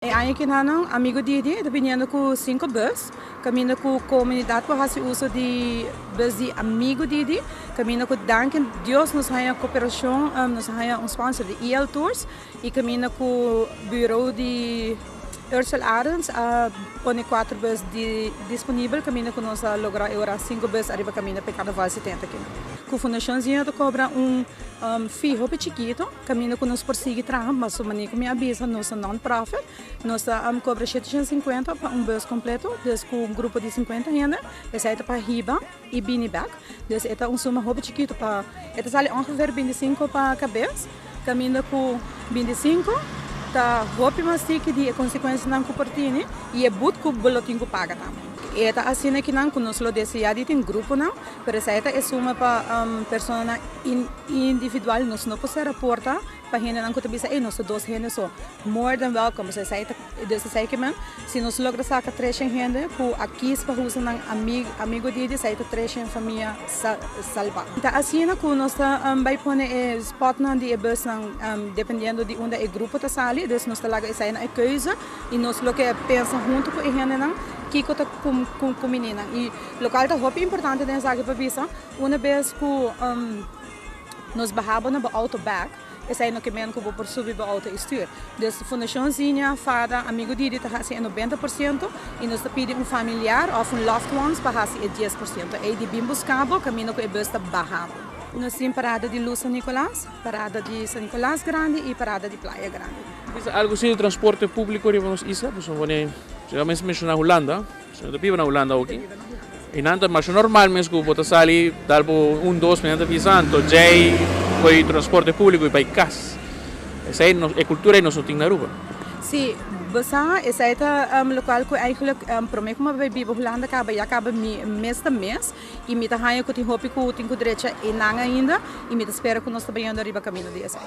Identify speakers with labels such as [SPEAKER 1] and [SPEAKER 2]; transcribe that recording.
[SPEAKER 1] E aña akinan Amigo Didi ta biniendo ku sinku bus, kaminda ku komunidat por hasi uso di bus di Amigo Didi, kaminda ku danki Dios nos haña koperashon, nos haña un sponsor di EL Tours i kaminda ku bureau di Ursel Arends a pone kuater bus di disponibel kaminda ku nos a logra e ora sinku bus ariba kaminda pa e karnaval 70 akinan. Ku Fundashon Zinha ta kobra un fee hopi chikito kaminda ku nos por sigui traha, mas su manera ku mi a bisa, nos ta non-profit, nos ta kobra 750 pa un bus kompleto, dus ku un grupo di 50 hende, esei ta pa hiba i bini bèk. Dus e ta un suma hopi chikito pa, e ta sali ongeveer 25 pa kabes, kaminda ku 25 ta hopi mas tiki di e konsekuensianan ku por tene i e but ku bo lo tin ku paga tambe. E ta asina kinan ku nos lo deseá di tin gruponan, pero esei ta e suma pa personanan individual. Nos no por sera porta pa hendenan ku ta bisa, "Ey, nos ta dos hende so." More than welcome. So esei ta, dus esei ke men, si nos logra saka 300 hende ku a kies pa usa nan Amigo Didi, esei ta 300 famia salbá. Ta asina ku nos ta bai pone e spotnan di e busnan dependiendo di unda e grupo ta sali, dus nos ta laga esei na e keuze i nos lo ke pensa huntu ku e hendenan kiko ta kumini nan. I lokual ta hopi importante den esaki pa bisa, una bes ku nos baha bo na bo auto bèk, esei no ke men ku bo por subi bo auto i stuur. Dus Fundashon Zinha, FADA, Amigo Didi ta hasi e 90% i nos ta pidi un familiar òf un loved ones pa hasi e 10%. Ei di bin buska bo kaminda ku e bus ta baha bo. Nos tin parada di Luz San Nicolas, parada di San Nicolas Grandi i parada di Playa Grandi.
[SPEAKER 2] Bisa algu si di transporte públiko riba nos isla, pasobra wanneer bo mes menshoná Hulanda, pasobra mi ta biba na Hulanda awoki, i nan ta masha normal mes ku bo ta sali dal bo un dos mi nan ta bisa anto djei koe transporte públiko i bai kas. Esei nos e kultura ei nos no tin na Aruba.
[SPEAKER 1] Sí, bo sa esei ta lokual ku eigenlijk promé ku mi a bai biba Hulanda kaba ya kaba mi mes ta mes i mi ta haña ku tin hopi ku tin ku drecha einan ainda i mi ta spera ku nos ta bayendo riba kaminda di esei.